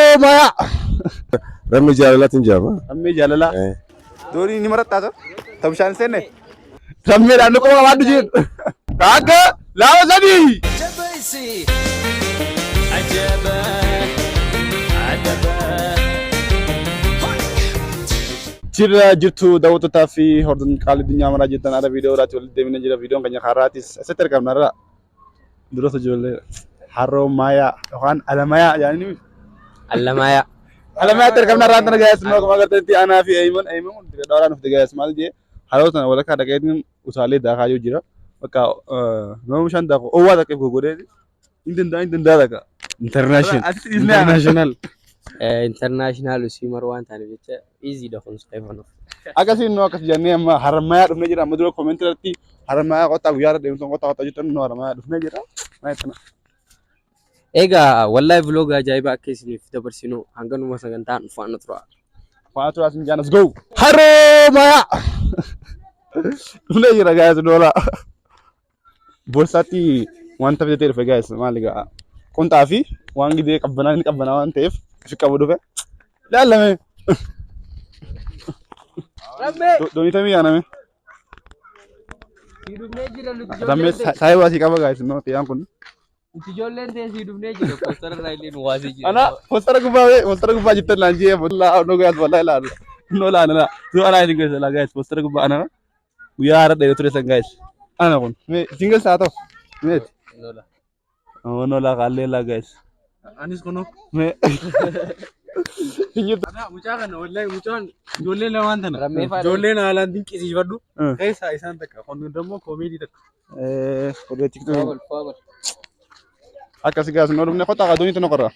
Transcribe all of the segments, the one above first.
Haroomayaa. Rammee jaalalaatiin jedhama. Rammee jaalalaa. Doonii ni marattaa ta? Ta bishaan seenne? Rammeedhaan nu qofa qabaadhu jeen. Akka lama sadii. Jirra jirtu daawwattootaa fi hordoftoota qaalii addunyaa maraa jirtan ara viidiyoo irraatti walitti deemnee jira. Viidiyoon keenya har'aatis asitti argamna irra. Durasa ijoollee Haroomayaa yookaan Alamayaa jedhanii Allamaayaa. Alamayaatti argamna irraa tana gaayes immoo akkuma agartanitti anaa fi Eeyman Eeyman kun dirree dhawaa nuuf gaayes maal jee haroo tana walakkaa dhaqeetiin utaalee daakaa yoo jira. Bakka nama bishaan daaku owwaa dhaqeef gogodhee hin danda'a hin danda'a dhaqa. International. Asitti dhiisnee ana. International. International swimmer waan taaneef jecha easy dha kun sayfanuuf. Akkasiin nu akkas jennee amma Haramayaa dhufnee jira. Amma dura koomenti irratti Haramayaa qottaa guyyaa irra deemtu qottaa qottaa jettan nu Haramayaa dhufnee jira. Maal jettana? Egaa wallahi vlog ajaa'ibaa akka isiniif dabarsinu hanganuma sagantaan faana tura. Faana turaa sin jaanas go. Haramayaa dhufnee jira gaayes doolaa. Boorsaatti wanta fidatee dhufe gaayes maal egaa qunxaa fi waan gidee qabbanaa inni qabbanaa waan ta'eef fi qabu dhufe. Ilaalame. Doonii tamii yaaname. Rammee saayiba asii qaba gaayes immoo xiyyaan kun. Nuti ijoolleen ta'e sii dhufnee jira poostara irraa illee nu waasee jira. Ana postara gubbaa bee postara gubbaa jettan naan jee laa no gaayes wallahi laa no laa laa tu ana isin gaayes laa gaayes postara gubbaa ana guyyaa haara dheera ture san gaayes ana kun mee isin gaayes haa ta'u mee Lola. Oh no laa kaallee laa gaayes Anis kunoo. mee Hin Mucaa kana wallahi mucaan ijoollee lamaan tana. Rammee faadha. Ijoolleen haalaan dinqisiifadhu. Mm. Keessaa isaan takka. Kun immoo koomeedii takka. Kophee tiktok Faabal faabal. Akkasi gaas nu dhufne kottaa doonii tana qorra.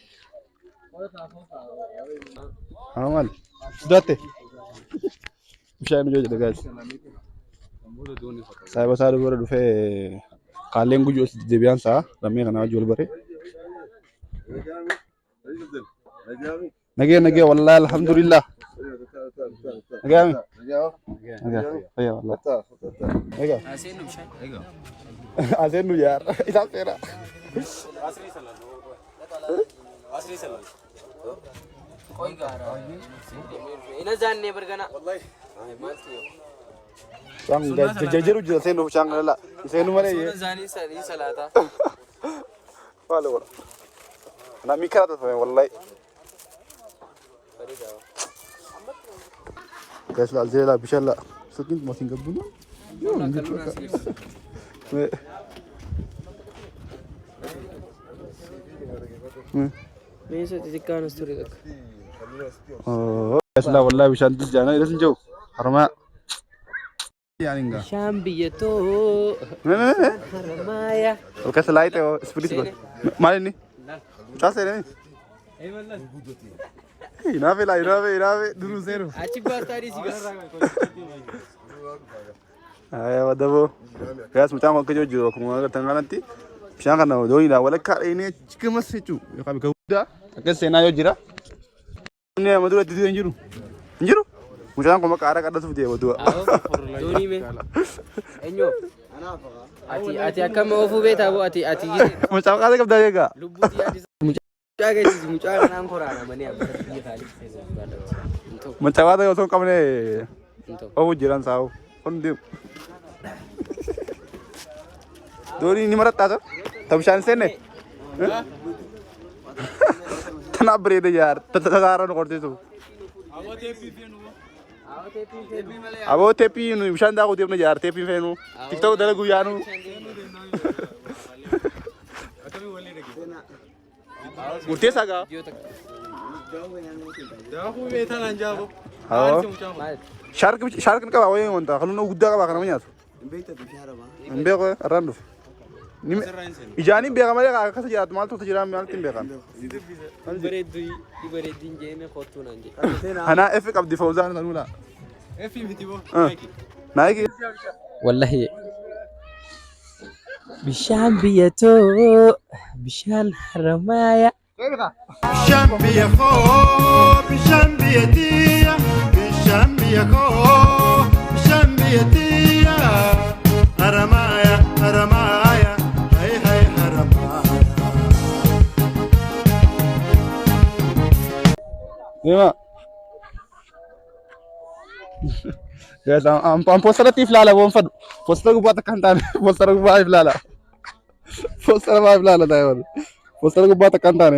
Haa maal? Sodaatte? Bishaan nu jedha gaas. Saayiba isaa bira dhufee kaalleen guyyoo deebi'aan isaa lammii kanaa wajji wal bare. Nagee nagee wallahi alhamdulillah. Nagee mi? Nagee. Fayya wallahi. Nagee. Aseen nu yaar. Isaan seera. Ina zaannee bargana. Bishaan jajjaru jira seenuuf bishaan kana laa. Seenu malee. Zaanii salaataa. Maal godha? Namni karaa tolfame wallahi. Guys laal jee laa bishaan laa. Silkiin mootiin gabbuna. Yoo hin jirtu akka. Meeshaa xixiqqaan as ture takka. Guys laa wallahi bishaan tis jaana ilas hin jiru. Harmaa. Bishaan biyya too Haramaaya. Halkan silaa ta'e ispirit godhe. Maal inni? Mucaa seenee? Hinaafe laa hinaafe hinaafe duruu seenu. Achi baastaa dhiisi gas. Ayyaa wadaboo. Gaas mucaan kun akka jiru jiru akkuma agartan kanatti bishaan kana dooniidhaan walakkaa dheenee achi gamas jechuudha. Yookaan bakka guddaa akkas seenaa yoo jira. Inni amma dura itti hin jiru. Hin jiru. Mucaan kun bakka aara qadhatuuf deema du'a. Doonii mee? Eenyu? Ati ati akkam oofuu beektaa boo ati ati Mucaan qaasa qabdaa eegaa. lubbuutti yaadisa. Mucaa geessisu mucaa kanaan koraana malee amma biyya kaaliif keessa barbaadatu. Hin ta'u Mucaa qaasa osoo hin qabne hin ta'u. oofuu jiran saa'u. Kun deemu. Doonii ni marattaa ta? Ta bishaan seenne? Tanaaf bareeda yaar. Tasaara nu qorsiisu. Aboo teeppii nu bishaan daakuu deemna yaar teeppii feenu. Tiktok dalaguu yaanu. Murteessaa gaa. Daakuu beektaa naan jaabo. Shaark shaark ni qaba wayii wanta kan guddaa qaba kan nama nyaatu. Hin beeku irraan dhufe. Ijaaniin beeka malee akkasa jiraatu maaltu jira maaltu hin beekan. Bareedduu bareeddiin jeeme kottuu naan jedhe. Anaa F qabdi Fawzaan sanuudha. F miti boo. Naayiki. Wallahi bishaan biyya too bishaan Haramaaya. Bishaan biyya koo, bishaan biyya tiyya, bishaan biyya koo, bishaan biyya tiyya. Haramaaya, haramaaya, hay hay haramaaya. Deema. Guys, am posterratti if laala boon fadhu. Postera gubbaa takka hin taane postera gubbaa if laala. Postera gubbaa if laala taa'e wal. Postera gubbaa takka hin taane.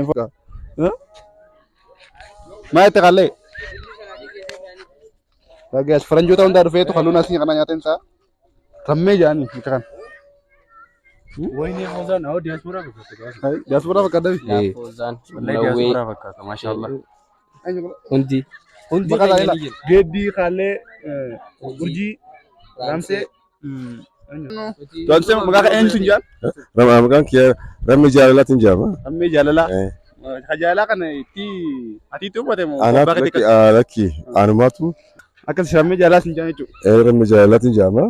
Maa itti qallee? Guys, faranjoota hundaa dhufeetu halluun asii kana nyaateen isaa rammee jedhanii bakka kana. Wayne Foozaan awwa diyaaspoora fakkaata. Diyaaspoora fakkaata. Foozaan. Wallahi diyaaspoora fakkaata maashaallah. Hundi. Hundi Maqaa keenya isaa ni jira. Geeddii, Kaallee, Urjii, Ramsee. Ramsee maqaa eenyutu hin jaan? Maqaan kiyya Rammee Jaalalaatiin jedhama. Rammee Jaalalaa. Ka jaalalaa kana itti atiitti uffate moo? Anaatu lakki lakki anumaatu. Akkas Rammee Jaalalaa hin jaan jechuudha. Rammee Jaalalaatiin jedhama.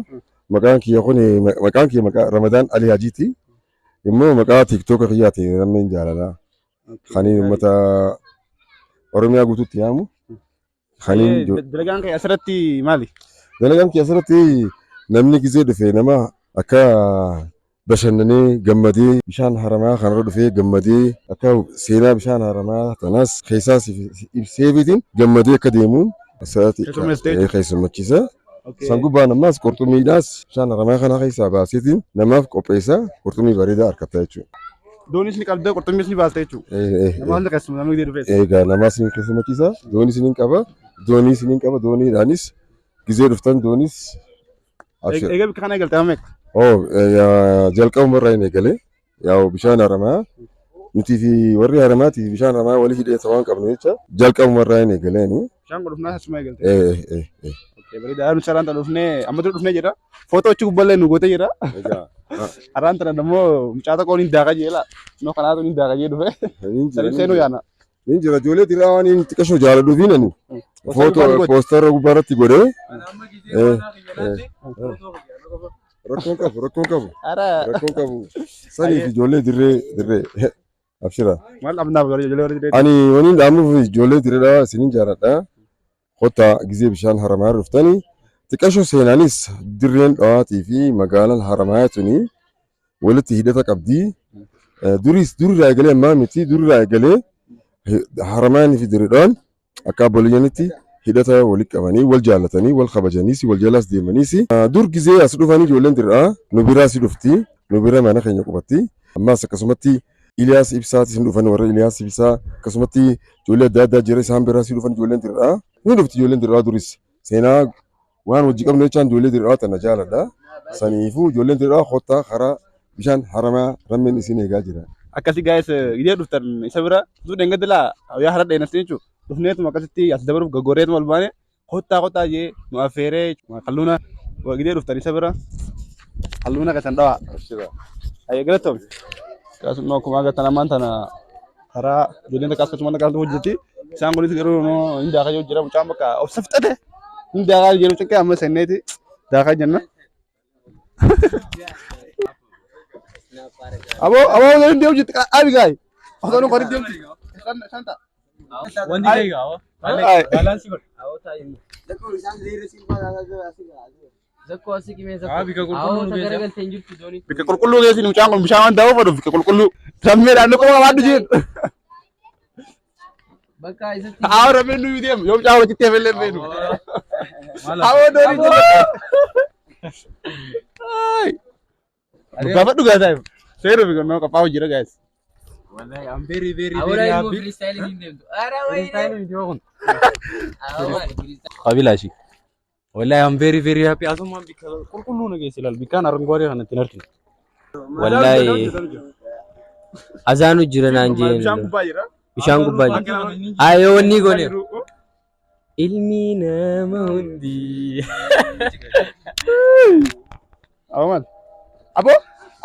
Maqaan kiyya kun maqaan kiyya maqaa Ramadaan Ali Hajiiti. Immoo maqaa TikToka kiyyaati Rammeen Jaalalaa. Kaniin uummata Oromiyaa guutuutti yaamu. Kaniin Dalagaan kee asirratti maali? Dalagaan kiyya asirratti namni gizee dhufe nama akka bashannanee gammadee bishaan haramaa kanarra dhufee gammadee akka seenaa bishaan haramaa tanaas keessaas ibseefiitiin gammadee akka deemuun asirratti keessummachiisa. San gubbaan ammaas qurxummiidhaas bishaan haramaa kana keessaa baaseetiin namaaf qopheessa qurxummii bareedaa argata jechuudha. Doonis ni qabda qurxummiis ni baasta jechuudha. Namaas ni keessummaa namni gidee dhufees. Egaa namaas ni keessummachiisa. Doonis ni qaba. Dooniis ni qaba. Dooniidhaanis gizee dhuftan doonis. Egaa bikka kana eegalte amma meeqa? Oh jalqabuma irraa hin eegalee yaa'u bishaan haramaa nutii fi warri haramaatii fi bishaan haramaa walii hidheessa waan qabnu jecha jalqabuma irraa hin eegaleeni. Bishaan kun dhufnaa asuma eegalte. Eh. Bareedaa nuti saraan tana dhufnee amma dura dhufnee jira. Footoo achi gubballee nu gootee jira. Haraan tana immoo mucaa tokkoon hin daaka jeela. No kanaatu hin daaka jee dhufe. Saniif seenuu yaana. Niin jira ijoollee dhiiraa waan inni xiqqashoo jaaladhuufi nani. Footoo poostara gubbaa irratti godhee. Rakkoon qabu rakkoon qabu. Rakkoon qabu. Saniif ijoollee dirree dirree abshira. Maal dhabnaaf ijoollee warra dirree. Ani waniin dhaamuuf ijoollee dirreedha isinin jaaladha. Kottaa gizee bishaan haramaa dhuftanii xiqqashoo seenaanis dirreen dhawaatii fi magaalaan haramaa tuni walitti hidhata qabdi. Duris durirraa eegalee ammaa miti durirraa eegalee haramaanii fi dirreedhaan akka obboleeyyanitti hidhata walitti qabanii wal jaallatanii wal kabajaniis wal jalaas deemaniis dur gizee as dhufanii ijoolleen dirreedhaa nu biraa si dhufti nu bira mana keenya qubatti ammaas akkasumatti Iliyaas Ibsaatis ni dhufan warra Iliyaas Ibsaa akkasumatti ijoollee adda addaa jira isaan biraa si dhufan ijoolleen dirreedhaa ni dhufti ijoolleen dirreedhaa duris seenaa waan hojii qabnu jechaan ijoollee dirreedhaa tana jaaladha saniifuu ijoolleen dirreedhaa kottaa karaa bishaan haramaa rammeen isin eegaa jira. Akkasi guys gidee dhuftan isa bira utuu dheengaddi laa yaa hara dheenasti jechuudha. Dhufneetuma akkasitti as dabaruuf gaggoreetuma ol baane kottaa kottaa jee nu affeeree kalluuna gidee dhuftan isa bira kalluuna keessan dhawaa. Ayyee galatoom. Akkasuma akkuma agartan ammaan tana karaa ijoolleen takka akkasuma takka hojjetti. Isaan kunis garuu hin daakaa jiru jira mucaan bakka obsa fixate hin daakaa jiru cinqee amma senneeti daakaa jenna. Abo abo hin deemu jirti abi gaay. Osoo nu qorii deemti. Santa. Wanti ta'e gaa. Baalaansii godhe. Zakkoo asii qimee zakkoo. Haa bika qulqulluu nu keessa. Garagaltee hin jirtu doonii. Bika qulqulluu keessi mucaan kun bishaan waan daawuu fedhu bika qulqulluu. Sammeedhaan nu qofa qabaadhu jeen. Bakka isatti. Haa rammeen nu deemu yoo mucaan wajjitti hafellee hin beeknu. Haa doonii jira. Gaafadhu gaasaa seeruu fi gannoo qophaa'u jira guys. Wallahi I'm very very Awwaala very immoo happy. freestyle hin deemtu. Ara wayii. Freestyle miti kun. Awwaala freestyle. Qabilashi. Wallahi I'm very very happy. Asumaan bikka qulqulluu na geesse ilaal. Bikkaan arangwaadee kanatti hin arginu. Wallahi azaanu jira naan Bishaan jeen. gubbaa jira. Bishaan gubbaa jira. Ayyoo wanni goone. Ilmi nama hundi. Abo maal? Abo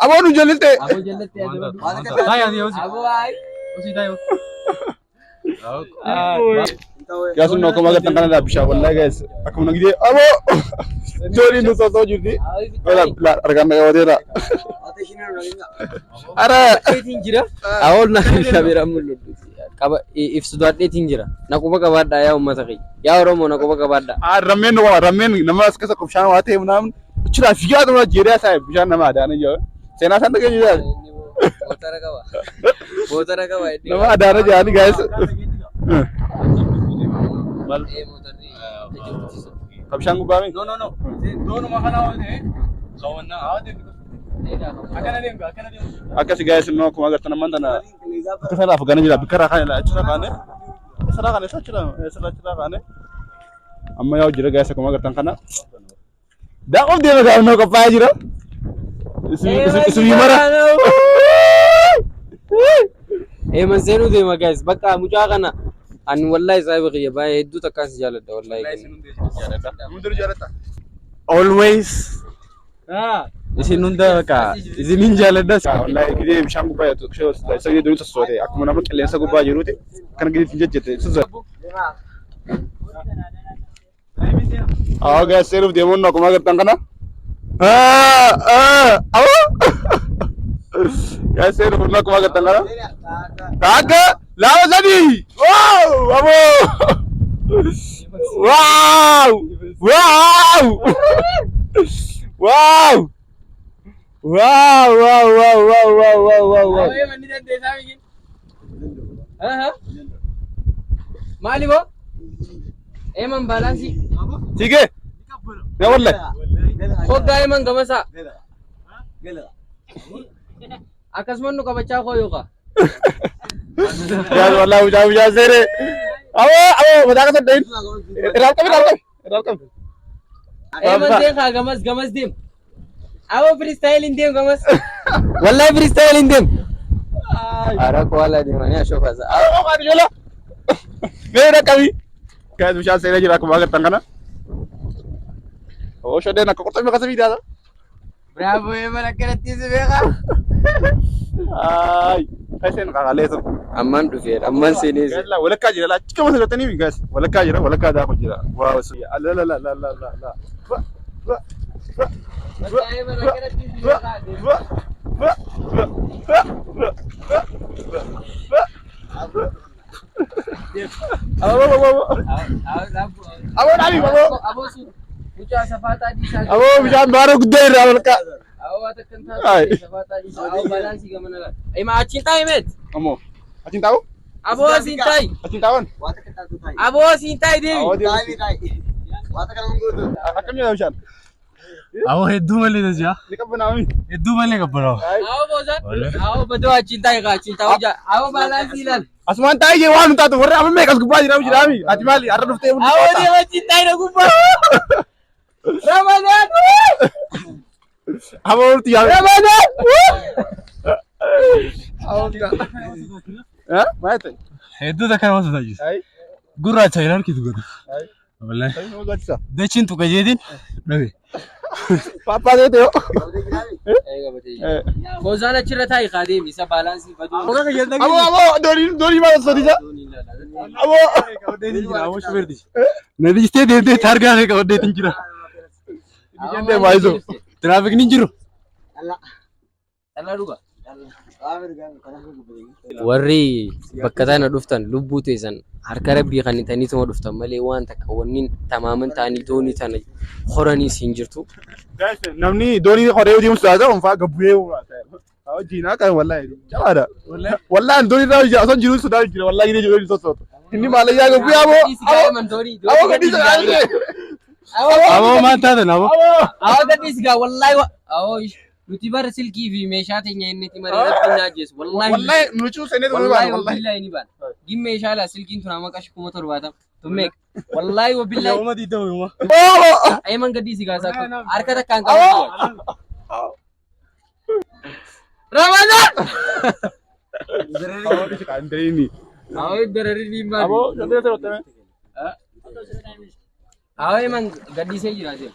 abo nu jallilte. Aboo jalatti adabadhu. Taa'ee asii osii. Aboo ayi. Osii taa'ee. Gaasumna akkuma agartan kanadha bishaan wallahi guys. Akkuma nagidee abo dooniin nu sosoo jirti. La argaan na qabateera. Ara Dheetiin jira. Awol na kameeraan mul'atu. Qaba ibsitu dheetiin jira. Na quba qabaadhaa yaa uummata kiyya. Yaa Oromoo na quba qabaadhaa. Rammeen nu qaba rammeen nama as keessa bishaan waa ta'e naamni achirraa fiigaa tura jeeriyaa isaa bishaan nama adaana jira. Seenaa isaan dhageenyu jira. Motora qaba. Motora qaba. Nama adaana jirani guys. Maal? Ee mootarri akka jirutti sun. Ka bishaan gubbaa mi? No, no, no. Doonuma kana waan ta'e kaawwannaa haa deemu. Akkana deemu, akkana deemu. Akkasi guys, immoo akkuma agartan ammaan tana bakka sana lafa gana jira. Bakka irraa kaane achirraa kaane. Asirraa kaane achirraa asirraa achirraa kaane. Amma yaa'u jira guys, akkuma agartan kana. Daakoof deema gaafnoo qophaa'ee jira. Isin mara. Ee man seenuu deema guys. Bakka mucaa kana ani wallahi saahiba kiyya baay'ee hedduu takkaan si jaaladha wallahi. Hundinuu jaaladha. Always. Isin hunda bakka isinin jaaladha. Wallahi gidee bishaan gubbaa jirtu isa gidee doonii sossoote akkuma nama qilleensa gubbaa jiruuti kan gidee ittiin jejjete sossoote. Awwa guys, seenuuf deemuun akkuma agartan kana. Awwa guys, seenuuf akkuma agartan kana. Takka, lama, sadii. Wow, aboo. Wow, wow, wow, wow, wow, wow, wow, wow, wow, wow, wow. Manni dandeessaa miti. Maali boo? Eeman baalaansii. Sige. Ya wallahi. Hoggaa eeman gamasaa. Akkasumas nu qabachaa koo yookaan. Ya wallahi mucaa mucaa seene. Aboo, aboo, mataa kasa dhayin. Irraa qabi, irraa qabi, irraa qabi. Eeman deem kaa gamas gamas deem. Aboo freestyle hin deem gamas. Wallahi freestyle hin deem. Ara koala deemanii ashoofaasa. Aboo, qaadi jola. Mee irraa qabi. Guys, bishaan seenee jira akkuma agartan kana. Oo, shodeen akka qurxummii kasa fiidaata. Bravo eeman, akkanatti si beekaa. Ay, kayseen qaqalee sun. Ammaan dhufeera, ammaan seenee. Guys, la walakkaa jira, la achi gama sagatanii guys. Walakkaa jira, walakkaa daakuu jira. Waaw, la la la la la la la. Wa wa wa wa wa wa wa wa wa wa wa wa. Aboo, aboo, aboo. Aboo, dhaabi, aboo. Aboo sun mucaa safaataa dhiisaa. Aboo, bishaan baara guddaa irraa walakkaa. Aboo waa takka hin Ay. taatu safaataa dhiisaa. Aboo baalaansii gamana laala. Ima achiin taa'i meet. Ammoo achiin taa'u? Aboo asiin taa'i. Achiin taa'uun? Aboo asiin taa'i deemi. Aboo deemi. Akkam jedha bishaan? Awwa hedduu malee tajaajila. Ni qabbanaa'ami. Hedduu malee qabbanaa'u. Aboo boosaan. Aboo badoo achiin taa'i kaa achiin taa'u jaa. Aboo baalaansii ilaali. Asumaan taa'ee jee waan nu taatu warri amma meeqas gubbaa jira jiraami. Ati maali har'a dhuftee hundi Aboo deema achiin taa'i na gubbaa. Ramadaan. Aboo walitti yaame. Ramadaan. Eh? Maal ta'e? Hedduu takka nama sodaachisa. Ay. Gurraacha hin harkitu godhu. Ay. Wallahi. Ay, nama sodaachisa. Dachiin tuqa jeetiin dhabe. Paappaa ta'e ta'e. Boosaan achirra taa'i kaa deemi isa baalaansii badoo. Aboo, aboo, doonii doonii maal sodaachisa? Aboo. Na dhiistee deemtee taargaa kee qabadheetiin jira. Bishaan deemaa iso. Tiraafikni hin jiru. Dhala dhuga. Warri bakka tana dhuftan lubbuu teessan harka rabbii kan itaniituma dhuftan malee waan takka wanni tamaaman ta'anii doonii tana horaniis hin jirtu. Guys, namni doonii horee deemu sodaata onfaa gabbu'ee hojiin akka wallahi jabaadha. Wallahi doonii irraa hojii osoo jiru sodaa jira wallahi jireenya doonii sosoota. Inni maalayyaa gabbu'ee aboo aboo aboo gadhiisa gaafise. Aboo maal taatan aboo? Awwa gadhiisi gaa wallahi awwa nuti bara silkii fi meeshaa teenya inni itti malee rabbiin na ajjeesu wallahi. Wallahi nuti seenee doonii wallahi baana wallahi. wabillahi ni baana. Gin meeshaa laa silkiin tun amma qashi 70,000 tun meeqa wallahi wabillahi. Yooma diidama yooma. Ayman gadhiisi gaa isaa harka takkaan qabu. Ramadaan! Aboo dhiisi kaan deemi. Awwa dararri ni maali? Aboo shantii ta'e. Awwa Ayman gadhiisee jira deem.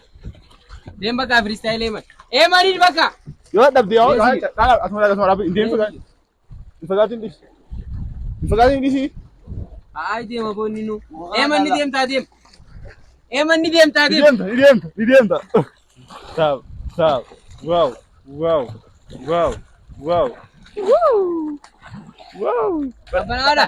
Deem bakka freestyle Ayman. Ayman bakka. Yoo dhabde yoo asuma asuma dhaabbi hin deemtu hin fagaatin dhiisi. Hin fagaatin dhiisi. Ay deema boonni nu. Ayman ni deemtaa deem. Ayman ni deemtaa Ni deem. deemta ni deemta ni deemta. Saab saab wow wow wow wow wow. Qabbanaadha.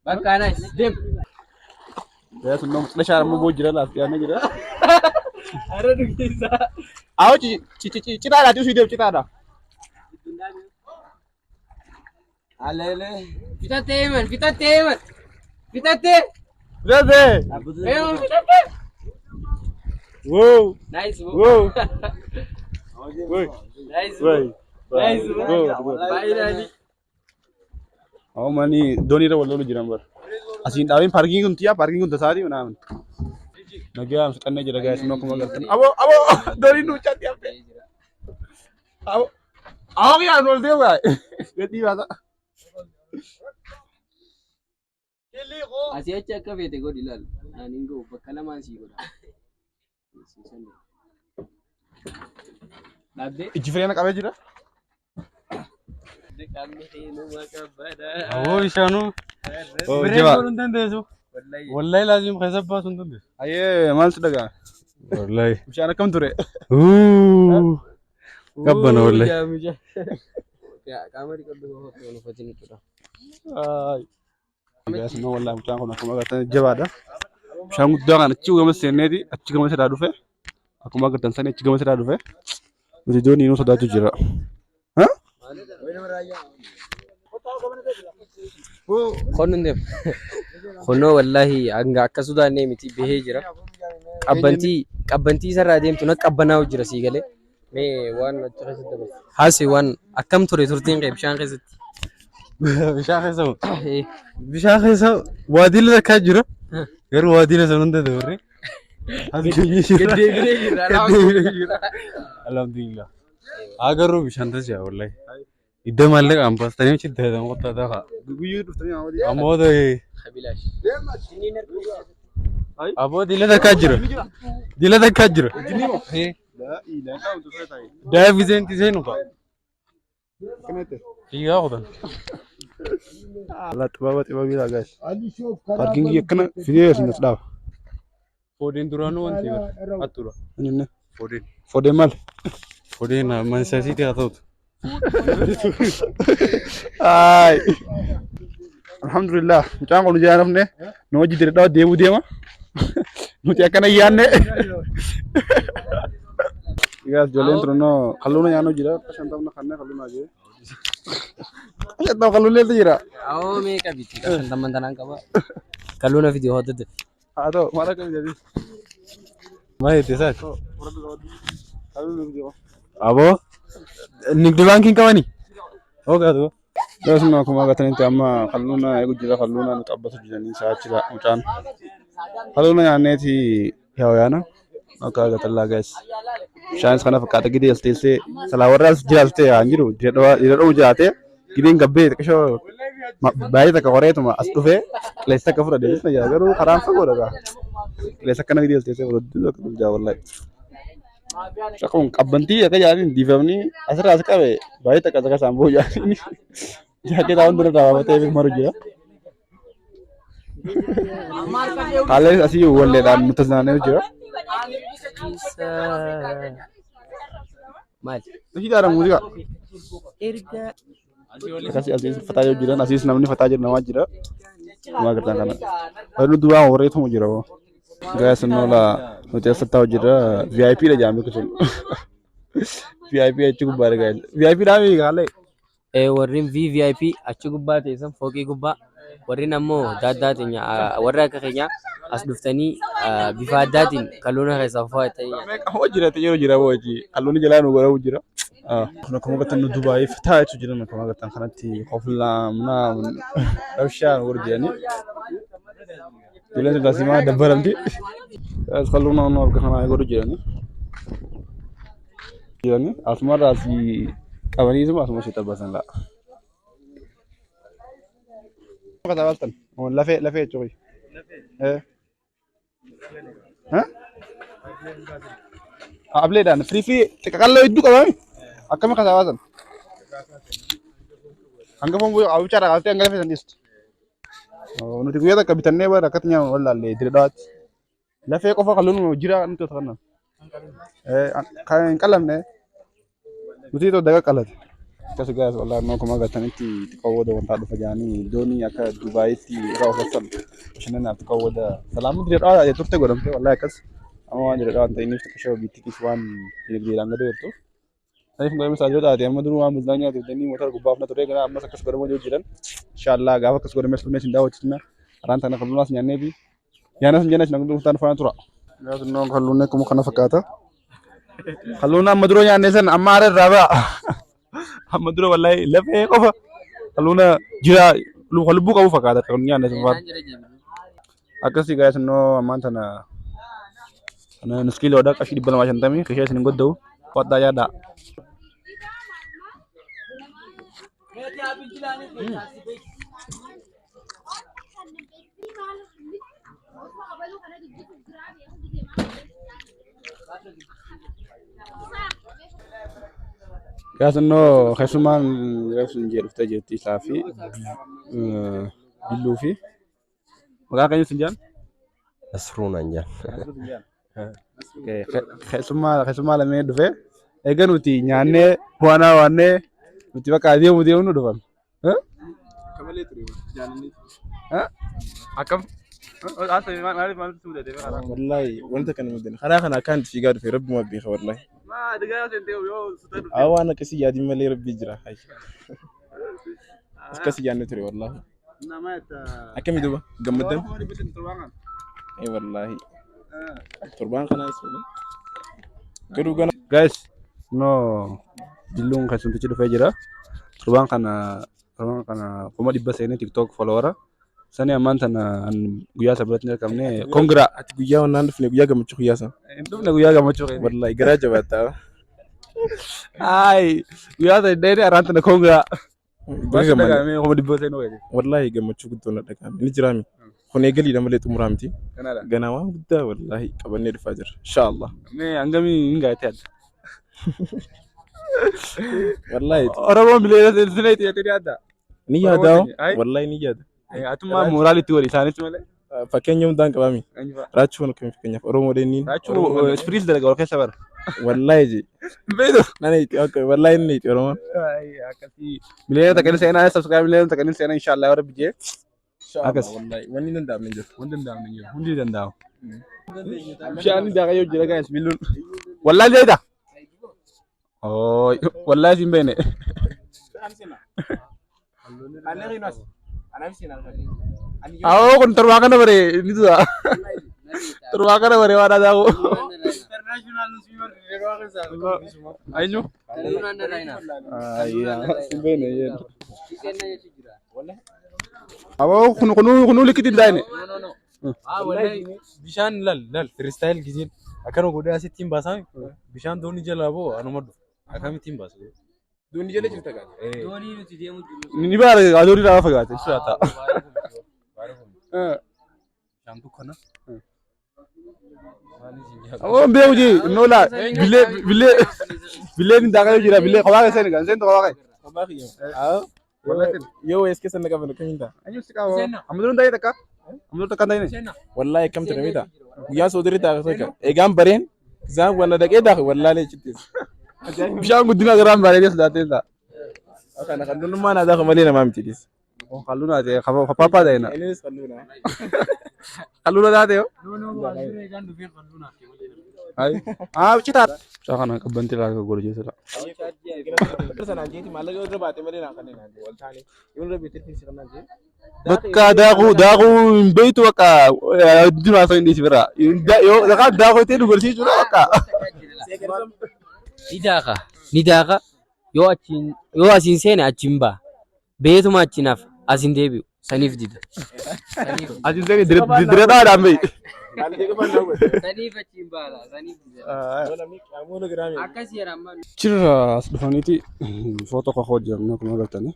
Bakka nice deem. Yaa sun nama xlashaa amma boo jira laaf dhiyaannee jira. Har'a dhugeessaa. Awoo citaadha usii deemu citaadha. Fixattee Eeman, fixattee Eeman. Fixattee. Fixattee. Eeman fixattee. Wow. Nice bro. Wow. Nice bro. Nice bro. Finally. Awoo mani doonii irra wal lolu jiran bara. Asiin dhaabeen paarkiin kun tiyyaa paarkiin kun tasaatii naaman. Nagaa fixannee jira gaayis akkuma agartan. Aboo aboo dooniin nu chaatti hafte. Aboo aboo yaa nu ol deemu yaa. Gatii baasa. Asii achi akka feete godhi ilaali. Ani hin ga'u bakka lamaan sii godha. Dhaabdee. Ijji fireena qabee jira. Qaamni seenuma kabbada. Aboo bishaanuu. Oh, Biree jabaa. godhuu hin dandeessu. Wallahi laazim keessa baasuu hin dandeessu. Ayyee maaltu dhagaa? Wallahi. Bishaan akkam ture? Qabbana wallahi. Qaama dhiqadhu qofa hin uffatin jechuudha. Gaas immoo wallahi mucaan kun akkuma agartan jabaadha. Bishaan guddaa kana achi gama seenneeti achi gama irraa dhufe. Akkuma agartan sanii achi gama irraa dhufe. Nuti doonii nu sodaachuu jira. Qonnu hin deemu. Qonnoo wallahi hanga akka sodaannee miti bahee jira. Qabbantii qabbantii isarraa deemtu na qabbanaa'u jira sii galee. Mee waan achi keessatti dabarsu. Haasi waan akkam ture turtiin kee bishaan keessatti? Bishaan keessa moo? Bishaan keessa waadiila takkaa jira. Garuu waadiila sana hunda dabarree. As geenyee jira. Gaddeebinee jirra. Gaddeebinee jira. Alhamdulillah. Agaruu bishaan tas yaa wallahi. Idda maallaqaan baastanii achi itti fayyadamu qottaa ta'a. Guyyuu dhuftanii amma Ammoo Kabilaash. Aboo dila takkaa jira. Dila takkaa jira. Daa'imni seenu fa'a. Fiigaa qotan. Allah xibaba xibabii guys. Parkingii akkana fidee isin as dhaaba. Foodeen duraanuu wanti bara. Hattuudha. Inni Foodeen. Foodeen maal? Foodeen Manchester City haa ta'utu. Ay. Alhamdulillah. Mucaan kun ijaan hafne nu hojii dirdhaa deemuu deema. Nuti akkana yaanne. Guys, ijoolleen turunoo kalluuna nyaannoo jira. Shantamna kanneen kalluunaa jira. Shantam kalluunleetu jira. Awoo meeqa biti? Shantamman tanaan qaba. Kalluuna fidi hootete. Haa ta'u maal akka mijati. Maal itti isaati? Kalluuna fidi. Aboo nigdi baankiin qabanii? Hoogaatu. Guys, nu akkuma agartanitti amma kalluuna eegu jira. Kalluuna nu xabbatu jiranii saachira mucaan. Kalluuna nyaanneeti yaa yaana. Akka agartan guys. Bishaanis kana fakkaata gidee as teessee salaa warra as jiraate haa jiru dhiira jiraate gideen gabbee xiqqishoo baay'ee takka qoreetuma as dhufee qilleensa akka fudhate jechuudha jira garuu karaan fagoodha gaa qilleensa akkana gidee as teessee fudhatu akka jaa wallahi. Kun qabbantii akka jaaliin diifamni asirraa as qabe baay'ee takka takka isaan boo'u jaaliin jaaketaa hunda irraa baafatee maru jira. Haalli asii walleedhaan nuti tajaajilanii jira. Maali? Nashiidaadha muuziqaa. Erga Akkasii asiis fataa yoo jiran asiis namni fataa jiru namaa jira. Nama agartan kana. Inni duwwaa warreetumu jira hoo. Gaas nola nuti as taa'u jira VIP dha jaamii kun. VIP achi gubbaadha gaas. VIP dhaa miti kaalee. Warreen VVIP achi gubbaa teessan fooqii gubbaa warreen ammoo daaddaa teenya warra akka keenyaa as dhuftanii bifa addaatiin kalluuna keessaa fo'atanii nyaatan. Hoo jira yeroo jira hoo achi halluun jalaa nu godhamu jira. Kun akkuma agartan nu Dubaayii fataa jechuun jiran akkuma agartan kanatti koflaa minaa rabshaa nu godhu jiranii. Ijoolleen sun taasimaa dabbaramti. Halluun naannoo harka kanaa godhu jiranii. Jiranii asumarraa asii qabaniisuma asuma ishee xabbasan la'a. Kataa lafee lafee jechuudha. Eh. Ableedhaan firii fi xiqqaqalloo hedduu qabame akkami kasaa baasan? Hanga foon abichaadhaa kaastee hanga lafee san dhiistu. Nuti guyyaa takka bitannee bara akkatti nyaannu wallaalle dirree dhawaatti. Lafee qofa kan loluma jira nuti osoo kanaan. Kan hin qallamne nuti itoo daga qalate. Akkas gaas wallahi amma akkuma agartanitti xiqqoo booda wantaa dhufa jedhanii doonii akka Dubaayitti irraa ofassan bashannanaaf xiqqoo booda salaamni dirree dhawaa turte godhamte wallahi akkas. Amma waan jedhedha waan ta'iniif xiqqishoo biittiitiif waan dinagdeedhaan gadi jirtuuf. Saniif godhamee isaa jiru taate amma duruu waan bultaa nyaatuuf jennee motora gubbaaf na ture gara ammas akkas godhamuu jiru jiran. Inshallah gaafa akkas godhamee as dhufnee isin daawwachiisna. Haraan tana kalluunaas nyaannee fi nyaannas hin jenne isin dhuftaan faana tura. Gaafannoo kalluun akkuma kana fakkaata. Kalluun amma dura nyaannee san amma aara irraa ba'a. Amma dura wallahi lafee qofa kalluuna jira lubbuu qabu fakkaata kan nyaanne sun faana. Akkasii gaa'es innoo ammaan tana nus kiiloodha qarshii 250 kishee isin hin godda'u qo'adhaa yaadhaa. Gaas innoo keessummaan reefsu hin jee dhuftee jirti isaa fi billuu fi maqaa keenya sin jaan? Nasruu naan jaan. Keessummaa lameen dhufee eega nuti nyaannee waanaa waannee nuti bakka deemu deemnu dhufan. Akka malee ture jaalalli. Akkam? Maaliif maaliif si mudate? Wallaahi wanta kana mudan karaa kana akkaan itti fiigaa dhufe rabbuma beeka wallaahi. Haa waan akkasii yaadin malee rabbii jira. Akkasii yaadne ture wallaahi. Akkami duuba gammaddan? Ee wallaahi. Torbaan kanaas garuu gana. Guys, no dilluun keessumtichi dhufee jira. Torbaan kana 100,000 seenee TikTok follower. Sani ammaan tana guyyaa isa biratti hin argamne. Congra. Ati guyyaa wannaan dhufne guyyaa gammachuu guyyaa sana. Hin dhufne guyyaa gammachuu keenya. Wallaahi garaa jabaattaa. Ay, guyyaa sana hin dhayne arraan tana congra. Baga gammadde. 100,000 seenuu keenya. Wallaahi gammachuu guddoo na dhaga'ame. Ni jiraami. Kun eegaliidha malee xumuraa miti. Kanaadha. Ganaa waan guddaa wallaahi qabannee dhufaa jirra. Inshaallah. Mee hangamii hin gaa'etti adda. Wallaahi Oromoon bilee sinee xiyyeettee ni adda. ni yaadaa. Ay. Wallaahi ni yaada. Atummaa mooraalitti wali isaanis malee. Fakkeenya hundaan qabaami. Raachuu kan fakkeenyaaf Oromoo deenniin. Raachuu ispiriis dalaga wal keessa bara. Wallaahi ji. Beeku. Nana itti akka wallaahi inni itti Oromoon. Akkasii 1 miliyoona seenaa subscribe 1 miliyoona seenaa inshallah yoo rabbi jee. Akkas. Wallaahi wanni hin danda'amne hin jiru. Wanti danda'amne hin jiru. Hundi ni danda'ama. Bishaan daakayyoo jira guys billuun. Wallaahi jeeta. Oh, wallaahi siin beene. Awoo kun torbaa kana bare ni tu'a. Torbaa kana bare waan aadaa koo. Eenyu? Ayyaa siin beene jeen. Awoo kun kunuu kunuu likkitti hin taa'ine. Bishaan lal lal freestyle gizeen akkana godhee asitti hin baasaami. Bishaan doonii jalaa boo anuma dhufu. Akkamitti hin baasu? Doonii jala jirta gaa? Doonii nuti deemu jiru. Ni baara adoonii irraa fagaate jechuudha. Bishaan dukkana. Awoo beeku jee innoo laa billee billee billeen hin daakayyoo jira billee kophaa keessa hin seentu kophaa kee. Kophaa kiyya. Yoo wees keessa na qaban akkamiin ta'a? Eenyu si qaba? Amma dura hin taa'e takka. Amma dura takka hin taa'ine. Wallaahi akkam ture mita. Guyyaa soodiri taa'e tokko. Eegaan bareen isaan wanna dhaqee daakhe wallaalee chittis. Bishaan guddina garaan bareedee sodaatee ta'a. Kana kalluunummaa naa daakhe malee namaa miti dhis. Kalluun haate pappaa ta'e na. Innis kalluuna. Kalluun taate yoo. Ay. Ah, citaa. Mucaa kana qabbanti irraa akka godhu jechuudha. Sanaan jeeti maallaqa irra baate malee naa kanneen naan wal taane. Yoo irra beekte si kannaan jee. Bakka daakuu daakuu hin beektu bakka dura osoo hin dhiisi bira. Yoo daakuu ittiin dhugarsiisuudha bakka. Ni daaka. Ni daaka. Yoo achiin yoo asiin seene achiin ba'a. Beetuma achiin hafa. Asiin deebi'u. Saniif dida. Asiin seeni diradhaadhaan beeyi. Saniif achiin ba'a. Saniif dida. Akkasii yeroo ammaa. Achirra as dhufaniiti footoo kakoo hojjetamne akkuma agartanii.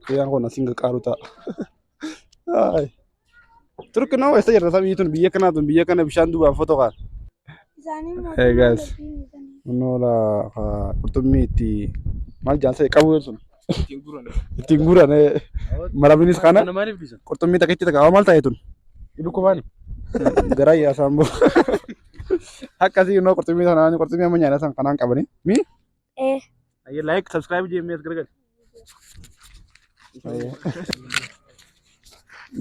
Xiyyaan kun asiin qaqqaaru ta'a. Turki noo eessa jirta sabiyyi tun biyya kanaa tun biyya kana bishaan duubaan footoo kaan. Hey guys. Kunoo la qurxummii itti maal jaansa qabu sun ittiin guuran marabinis kana qurxummii takkitti takka maal ta'e tun dhukkubaani garaa yaasaan boo akkasii noo qurxummii sanaan qurxummii amma nyaata san kanaan qabani mi Eh. Ayyee like subscribe jee as gargar.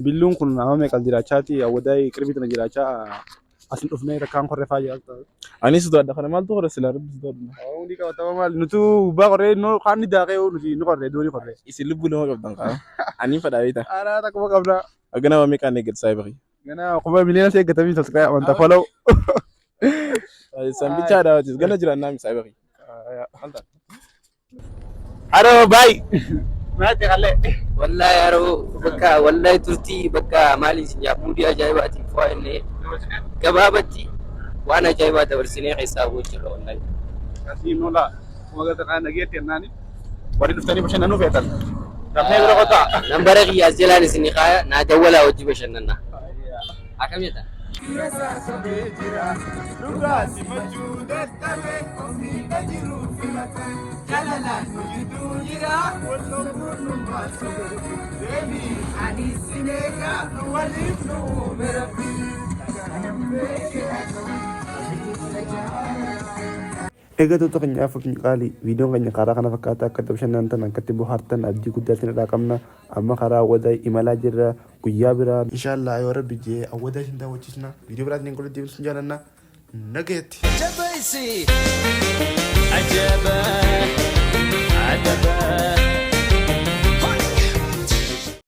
Billuun kun nama meeqa jiraachaati awwadaay qirbii tana jiraachaa. Asin dhufnee takkaan korree faa jira. Anis sodaadha kana maaltu korre silaa rabbi sodaadha. Hundi qabatama maal nutu gubbaa korree nu kaan ni daaqee nuti nu korree doonii korree. Isin lubbuu lama qabdan qaba. Ani fadhaa beektaa. Anaa takkuma qabna. Gana waa meeqaan eeggatu saayiba kiyya. Gana 1 miliyoona si eeggatamii subscribe amantaa follow. San bichaa daawwatis gana jiraannaa mi saayiba kiyya. Aroo baay. Maati qallee. Wallahi yeroo bakka wallahi turtii bakka maali isin jaa muudii ajaa'ibaatiin fo'aa illee gabaabatti waan ajaa'ibaa dabarsinee keessaa bu'u jirra wallahi. Asii nola kuma gata kana nageetti jennaani warri dhuftanii bashannanuu feetan. Dafnee bira qotaa. Nambara kiyyaas jalaan isin kaaya naa dawwalaa hojii bashannanaa. Akkam jettan? Dhugaa simachuu dadhabe ofiidha jiruu filate jalalaan nu jidduu jira wal loltuun nu baasu deemi ani sineeqa nu waliif nu uume rabbi. Eeggattoota keenyaaf qaalii viidiyoon keenya karaa kana fakkaata akka bashannantan akkatti bohaartan abdii guddaatiin irraa qabna. Amma karaa Awwadaa imalaa jirra. Guyyaa biraa inshallah yoo rabbi jee Awwadaa isin daawwachiisna. Viidiyoo biraatiin walitti deebisuun jaalanna. Nagayetti. Jabeessi. Ajab.